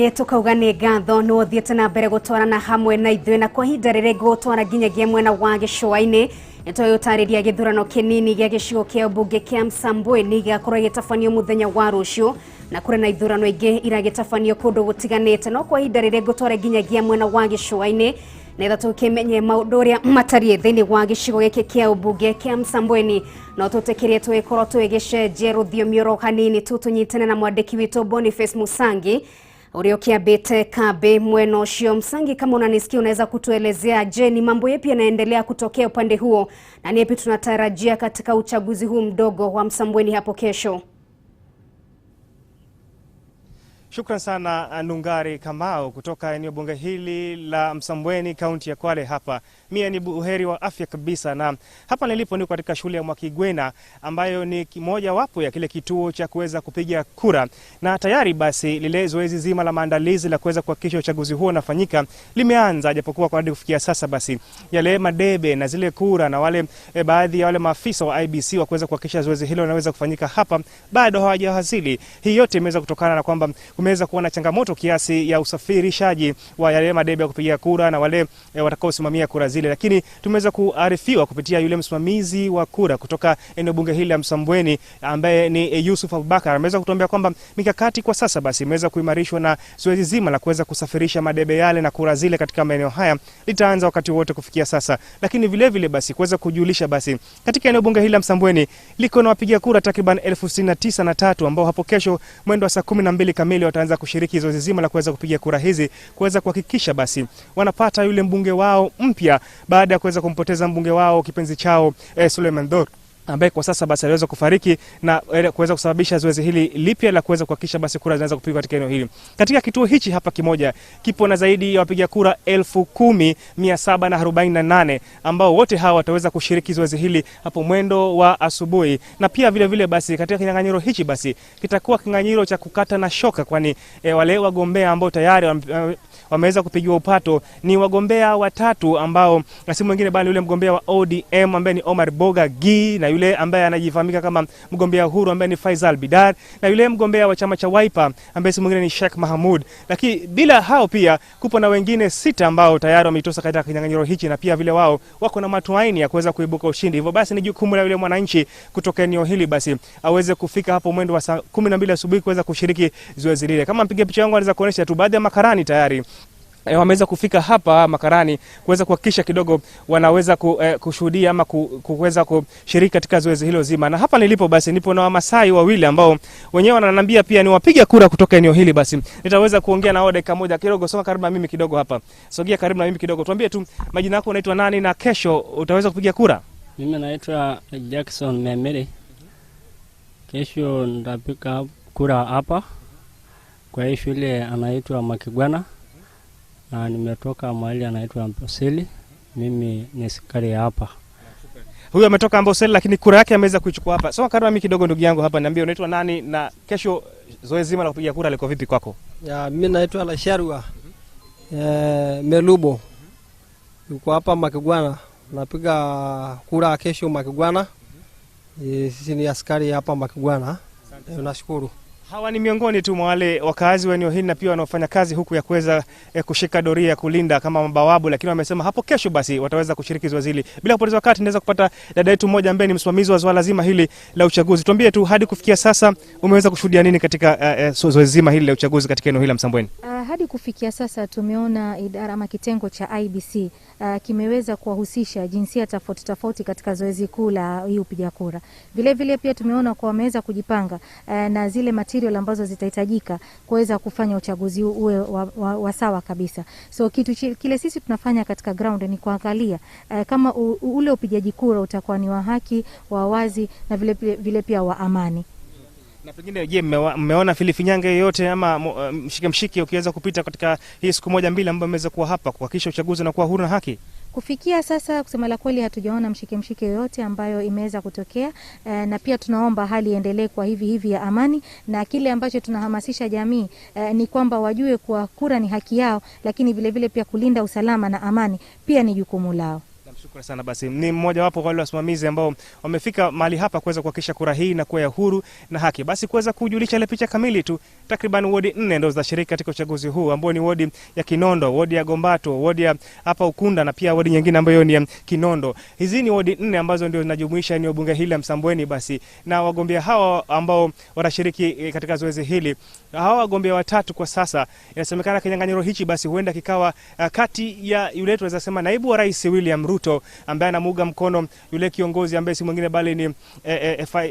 Tukauga nĩ ngatho nĩ ũthiĩte na mbere gũtwarana hamwe na ithuĩ, na kwa ihinda rĩrĩ ngũgũtwara nginyagia mwena wa gĩcũa-inĩ. Nĩtũgũtarĩria gĩthurano kĩnini gĩa gĩcigo kĩa mbunge kĩa Msambweni gĩgakorwo gĩgĩtabanio mũthenya wa rũciũ, na kũrĩ na ithurano ingĩ iragĩtabanio kũndũ gũtiganĩte. No kwa ihinda rĩrĩ ngũtwara nginyagia mwena wa gĩcũa-inĩ nĩgetha tũkĩmenye maũndũ ũrĩa matariĩ thĩinĩ wa gĩcigo gĩkĩ kĩa ũmbunge kĩa Msambweni. No tũtĩkĩrie tũgĩkorwo tũgĩgĩcenjia rũthiomi oro hanini tu tũnyitane na mwandĩki witũ Boniface Musangi ũrĩa ũkĩambĩte kambi mwena ũcio. Msangi, kama unanisikia, unaweza kutuelezea, je, ni mambo yapi yanaendelea kutokea upande huo na ni yapi tunatarajia katika uchaguzi huu mdogo wa Msambweni hapo kesho? Shukran sana Nungari Kamau kutoka eneo bunge hili la Msambweni, kaunti ya Kwale. Hapa mie ni buheri wa afya kabisa, na hapa nilipo niko katika shule ya Mwakigwena ambayo ni kimoja wapo ya kile kituo cha kuweza kupiga kura, na tayari basi lile zoezi zima la maandalizi la kuweza kuhakikisha uchaguzi huo unafanyika limeanza, japokuwa kwa hadi kufikia sasa basi yale madebe na zile kura na wale baadhi ya wale maafisa wa IBC wa kuweza kuhakikisha zoezi hilo linaweza kufanyika hapa bado hawajawasili. Hii yote imeweza kutokana na kwamba kumeweza kuwa na changamoto kiasi ya usafirishaji wa yale madebe ya kupigia kura na wale watakaosimamia kura zile, lakini tumeweza kuarifiwa kupitia yule msimamizi wa kura kutoka eneo bunge hili la Msambweni ambaye ni Yusuf Abubakar, ameweza kutuambia kwamba mikakati kwa sasa basi imeweza kuimarishwa na zoezi zima la kuweza kusafirisha madebe yale na kura zile katika maeneo haya litaanza wakati wote kufikia sasa. Lakini vile vile basi kuweza kujulisha basi katika eneo bunge hili la Msambweni liko na wapiga kura takriban 69,003 ambao hapo kesho mwendo wa saa 12 kamili wataanza kushiriki zoezi zima la kuweza kupiga kura hizi kuweza kuhakikisha basi wanapata yule mbunge wao mpya baada ya kuweza kumpoteza mbunge wao kipenzi chao Suleiman Dhor ambaye kwa sasa basi aliweza kufariki na kuweza kusababisha zoezi hili lipya la kuweza kuhakikisha basi kura zinaweza kupigwa katika eneo hili. Katika kituo hichi hapa kimoja kipo na zaidi ya wapiga kura 10,748 ambao wote hawa wataweza kushiriki zoezi hili hapo mwendo wa asubuhi. Na pia vile vile basi katika kinyang'anyiro hichi basi kitakuwa kinyang'anyiro cha kukata na shoka, kwani wale wagombea ambao tayari wameweza kupigiwa upato ni wagombea watatu ambao na si mwingine bali yule mgombea wa ODM ambaye ni Omar Boga Gi, na yule ambaye anajifahamika kama mgombea huru ambaye ni Faisal Bidar, na yule mgombea wa chama cha Wiper ambaye si mwingine ni Sheikh Mahamud. Lakini bila hao pia kupo na wengine 6 ambao tayari wameitosa katika kinyang'anyiro hichi na pia vile wao wako na matumaini ya kuweza kuibuka ushindi. Hivyo basi ni jukumu la yule mwananchi kutoka eneo hili basi aweze kufika hapo mwendo wa saa 12 asubuhi kuweza kushiriki zoezi lile. Kama mpiga picha wangu anaweza kuonesha tu baadhi ya makarani tayari wameweza kufika hapa makarani kuweza kuhakikisha kidogo wanaweza kushuhudia ama kuweza kushiriki katika zoezi hilo zima. Na hapa nilipo basi nipo na Wamasai wawili ambao wenyewe wananiambia pia ni wapiga kura kutoka eneo hili. Basi nitaweza kuongea nao dakika moja kidogo. Soka karibu na mimi kidogo hapa. Sogea karibu na mimi kidogo. Tuambie tu majina yako, unaitwa nani na kesho utaweza kupiga kura? Mimi naitwa Jackson Memere. Kesho nitapiga kura hapa kwa hii shule anaitwa Makigwana. Na nimetoka mahali anaitwa Amboseli. Mimi ni askari hapa. Huyu ametoka Amboseli lakini kura yake ameweza kuichukua hapa. So karibu mimi kidogo ndugu yangu hapa, niambie unaitwa nani na kesho zoezi zima la kupiga kura liko vipi kwako? Ya, mimi naitwa Lasharwa Melubo. Yuko hapa Makigwana. Napiga kura kesho Makigwana. Sisi ni askari hapa Makigwana. Nashukuru. Hawa ni miongoni tu mwa wale wakazi wa eneo hili na pia wanaofanya kazi huku ya kuweza kushika doria kulinda kama mabawabu, lakini wamesema hapo kesho basi wataweza kushiriki zoezi hili. Bila kupoteza wakati naweza kupata dada yetu mmoja ambaye ni msimamizi wa swala zima hili la uchaguzi. Tuambie tu hadi kufikia sasa umeweza kushuhudia nini katika zoezi zima hili la uchaguzi katika eneo hili la Msambweni? Hadi kufikia sasa tumeona idara ama kitengo cha IBC kimeweza kuwahusisha jinsia tofauti tofauti katika zoezi kuu la hii upiga kura. Vile vile pia tumeona kwa wameweza kujipanga na zile material ambazo zitahitajika kuweza kufanya uchaguzi uwe wa sawa kabisa. So kitu kile sisi tunafanya katika ground ni kuangalia kama ule upigaji kura utakuwa ni wa haki, wa wazi na vile vile pia wa amani. Na pengine je, mmeona filifinyange yoyote ama mshike mshike ukiweza kupita katika hii siku moja mbili ambayo mmeweza kuwa hapa kuhakikisha uchaguzi unakuwa huru na haki? Kufikia sasa kusema la kweli hatujaona mshike mshike yoyote ambayo imeweza kutokea, na pia tunaomba hali iendelee kwa hivi hivi ya amani, na kile ambacho tunahamasisha jamii ni kwamba wajue kuwa kura ni haki yao, lakini vile vile pia kulinda usalama na amani pia ni jukumu lao. Shukrani sana. Basi ni mmoja wapo wale wasimamizi ambao wamefika mahali hapa kuweza kuhakikisha kura hii inakuwa ya huru na haki. Basi kuweza kujulisha ile picha kamili tu, takriban wodi 4 ndio zinashiriki katika uchaguzi huu, ambao ni wodi ya Kinondo, wodi ya Gombato, wodi ya hapa Ukunda na pia wodi nyingine ambayo ni ya Kinondo. Hizi ni wodi 4 ambazo ndio zinajumuisha eneo bunge hili la Msambweni. Basi na wagombea hawa ambao watashiriki katika zoezi hili, hawa wagombea watatu kwa sasa, inasemekana kinyang'anyiro hichi basi huenda kikawa kati ya yule tunaweza sema naibu wa rais William Ruto ambaye anamuunga mkono yule kiongozi ambaye si mwingine bali ni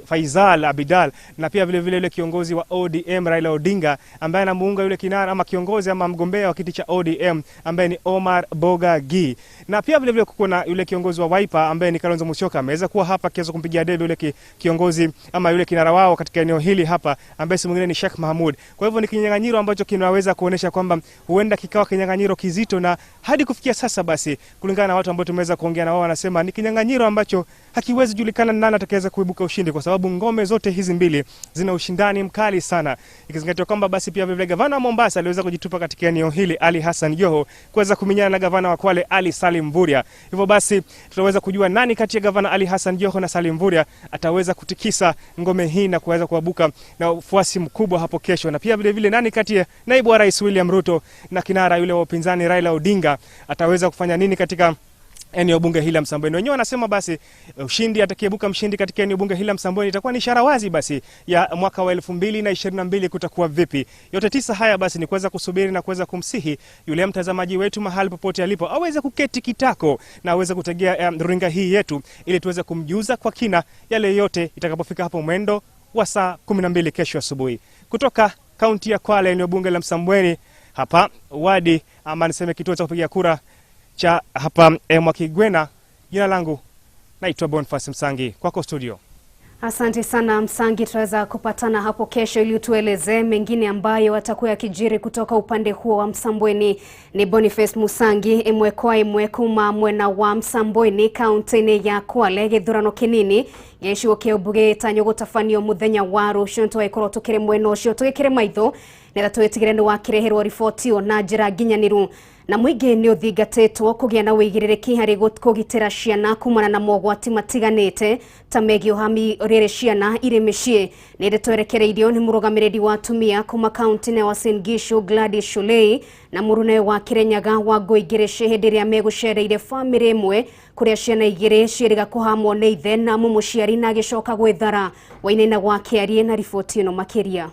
Faisal Abidal, na pia vile vile yule kiongozi wa ODM Raila Odinga ambaye anamuunga yule kinara ama kiongozi ama mgombea wa kiti cha ODM ambaye ni Omar Boga Gi, na pia vile vile kuko na yule kiongozi wa Wiper ambaye ni Kalonzo Musyoka ameweza kuwa hapa kiweza kumpigia debe yule kiongozi ama yule kinara wao katika eneo hili hapa ambaye si mwingine ni Sheikh Mahmud. Kwa hivyo ni kinyang'anyiro ambacho kinaweza kuonesha kwamba huenda kikawa kinyang'anyiro kizito, na hadi kufikia sasa basi kulingana na watu ambao tumeweza kuongea na wao wanasema ni kinyang'anyiro ambacho hakiwezi julikana nani atakayeweza kuibuka ushindi, kwa sababu ngome zote hizi mbili zina ushindani mkali sana, ikizingatiwa kwamba basi pia vile gavana wa Mombasa aliweza kujitupa katika eneo hili Ali Hassan Joho kuweza kuminyana na gavana wa Kwale Ali Salim Mvurya. Hivyo basi tutaweza kujua nani kati ya gavana Ali Hassan Joho na Salim Mvurya ataweza kutikisa ngome hii na kuweza kuabuka na ufuasi mkubwa hapo kesho, na pia vile vile nani kati ya naibu wa rais William Ruto na kinara yule wa upinzani Raila Odinga ataweza kufanya nini katika eneo bunge hili la Msambweni. Wenyewe wanasema basi ushindi, atakayebuka mshindi katika eneo bunge hili la Msambweni itakuwa ni ishara wazi basi ya mwaka wa 2022 kutakuwa vipi. Yote tisa haya basi ni kuweza kusubiri na kuweza kumsihi yule mtazamaji wetu mahali popote alipo aweze kuketi kitako na aweze kutegea runinga hii yetu ili tuweze kumjuza kwa kina yale yote itakapofika hapo mwendo wa saa 12 kesho asubuhi. Kutoka kaunti ya Kwale, eneo bunge la Msambweni, hapa wadi ama niseme kituo cha kupigia kura cha hapa Mwakigwena. Jina langu naitwa Boniface Msangi, kwako studio. Asante sana Msangi, tutaweza kupatana hapo kesho ili tueleze mengine ambayo atakuwa yakijiri kutoka upande huo wa Msambweni. Ni Boniface Musangi imwe kwa imwe kuma mwena wa Msambweni kaunti ya Kwale. Githurano kinini gĩcigo kĩa ũmbunge gĩtanywo gũtabanio mũthenya wa rũciũ, nĩtũgagĩkorwo tũkĩrĩ mwena ũcio tũgĩkĩre maitho nĩgetha twĩtigĩre nĩ wakĩreherwo riboti ĩyo na njĩra nginyanĩru. Na mũingĩ nĩ ũthingatĩtwo kũgĩa na wĩigĩrĩrĩki harĩ kũgitĩra ciana kumana na mogwati matiganĩte ta megiĩ ũhami rĩrĩ ciana irĩ mĩciĩ. Nĩ ndeto ĩrekereirio nĩ mũrũgamĩrĩri wa atumia kuma kaunti ya Uasin Gishu Gladys Shulei na mũrune wa Kirinyaga wa Ngũi hĩndĩ ĩrĩa megũcereire bamĩrĩ ĩmwe kũrĩa ciana igĩrĩ ciĩrĩga kũhamwo nĩ ithe na mũmũciari na agĩcoka gwĩthara. Wainaina gwake arie na riboti ĩno makĩria.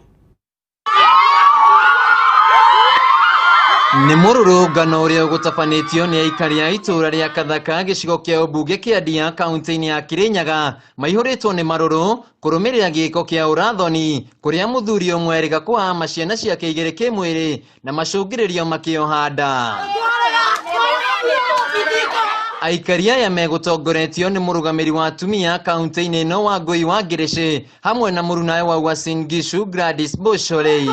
Nĩ mũrũrũngano ũrĩa ũgũtabanĩtio nĩ aikari a itũũra rĩa Kathaka gĩcigo kĩa ũmbunge kĩa Ndia kaunti-inĩ ya Kirinyaga maihũrĩtwo nĩ marũrũ kũrũmĩrĩra gĩko kĩa ũrathoni kũrĩa mũthuri ũmwe erĩga kũhama ciana ciake igĩrĩ kĩmwĩrĩ na macũngĩrĩrio makĩoha nda. Aikari aya megũtongoretio nĩ mũrũgamĩri wa atumia kaunti-inĩ ĩno wa Ngũi wa Ngĩrĩcĩ hamwe na mũrunawe wa Uasin Gishu Gladys Boshorei.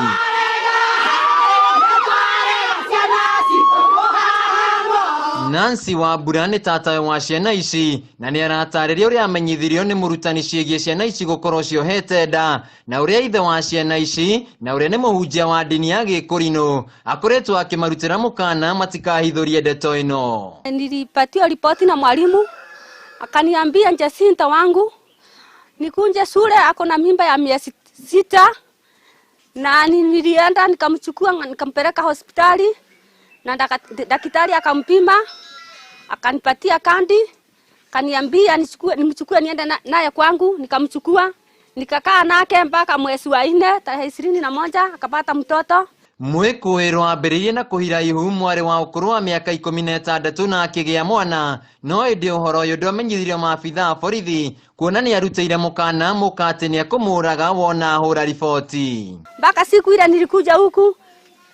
Nancy Wambura nĩ tatawe wa ciana ici na nĩ aratarĩria ũrĩa amenyithirio nĩ mũrutani ciĩgiĩ ciana ici gũkorwo ciohete nda na ũrĩa ithe wa ciana ici na ũrĩa nĩ mũhunjia wa ndini ya Gĩkũrinũ akoretwo akĩmarutĩra mũkana matikahithũrie ndeto ĩno. Nilipatiwa ripoti na mwalimu akaniambia Jacinta wangu nikunje shule ako na mimba ya miezi 6, na nilienda nikamchukua nikampeleka hospitali na daktari akampima akanipatia kandi kaniambia nimchukue niende naye kwangu. Nikamchukua nikakaa nake mpaka mwezi wa 4 tarehe 21 akapata mtoto. Mwĩkũĩrwo ambĩrĩirie na kũhira ihu mwarĩ wa ũkũrũ wa mĩaka 16 na akĩgĩa mwana, no ĩndĩ ũhoro ũyũ ndwamenyithirio maabithaa a borithi kuona nĩ arutĩire mũkana mũka atĩ nĩekũmũraga wona ahũra riboti. Mpaka siku ile nilikuja huku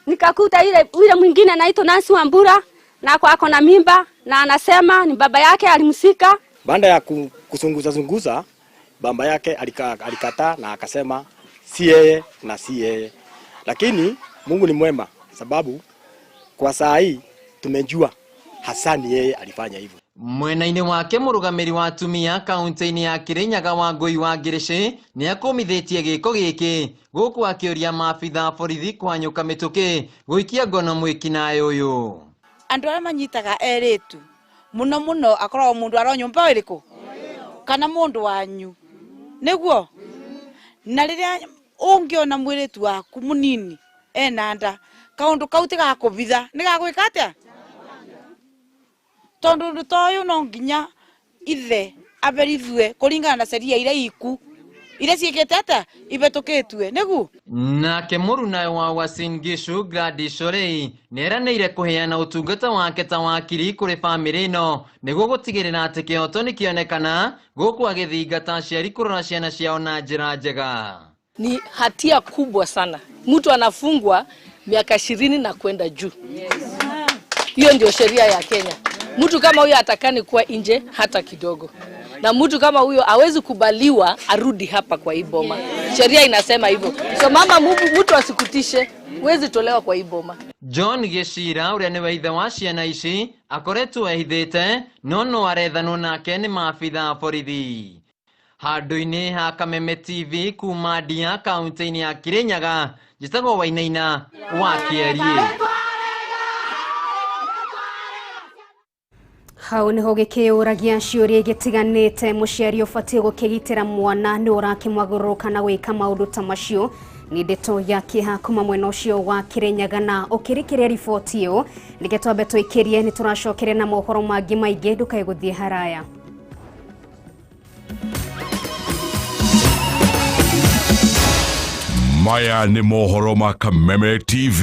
nikakuta ile mwingine anaitwa Nancy Wambura na ako na mimba na anasema ni baba yake alimsika. Baada ya kuzunguza zunguza baba yake alikataa na akasema si yeye na si yeye. Lakini Mungu ni mwema sababu kwa saa hii tumejua hasa ni yeye alifanya hivyo. Mwena-inĩ wake mũrũgamĩri wa atumia kaunti-inĩ ya Kirinyaga wa Ngũi wa Ngĩrĩcĩ nĩ akũmithĩtie gĩko gĩkĩ gũkũ akĩũria maabithaa borithi kũhanyũka mĩtũkĩ gũikia ngono mwĩkinaĩ ũyũ. Andũ arĩa manyitaga erĩtu Muno muno akoragwo mundu aro nyumba iriku kana mundu wanyu niguo na riria ungiona mwiritu waku munini ena nda kaundu kau ti gakubitha ni gagwika atia tondu undu ta uyu no nginya ithe aberithue kuringana na sheria iria iku iria ciikite atia ibetukitue nigu. Nake mũrunawe wa Uasin Gishu Gladys Shollei nĩeranĩire kũheana ũtungata wake ta wakiri kũrĩ bamĩrĩ ĩno nĩguo gũtigĩrĩra atĩ kĩhoto nĩkĩonekana gũkũ agĩthingata aciari kũrora ciana ciao na njĩra njega. Ni hatia kubwa sana, mtu anafungwa miaka 20 na kwenda juu. Hiyo ndio sheria ya Kenya. Mtu kama huyo atakani kuwa nje hata kidogo, na mtu kama huyo hawezi kubaliwa arudi hapa kwa hii boma. Sheria inasema hivyo. So mama, mtu asikutishe, huwezi tolewa kwa hii boma. John Gĩcira ũrĩa nĩwe ithe wa ciana ici akoretwo ehithĩte no no arethanwo nake nĩ maabitha a borithi. Handũ-inĩ ha Kameme TV kuma Ndia kaunti-inĩ ya Kirinyaga, njĩtagwo Wainaina wa Kĩeriĩ. Hau niho gĩkĩyũragia ciũria igĩtiganĩte mũciari ũbatiĩ gũkĩgitĩra mwana nĩ ũrakĩmwagũrũrũka na gwĩka maũndũ ta macio. Nĩ ndeto ya kĩeha kuma mwena ũcio wa Kirinyaga na ũkĩrĩkĩria riboti ĩyo reke twambe tũikĩrie nĩ tũracokeria na mohoro mangĩ maingĩ ndũkae gũthiĩ haraya. Maya nĩ mohoro ma Kameme TV.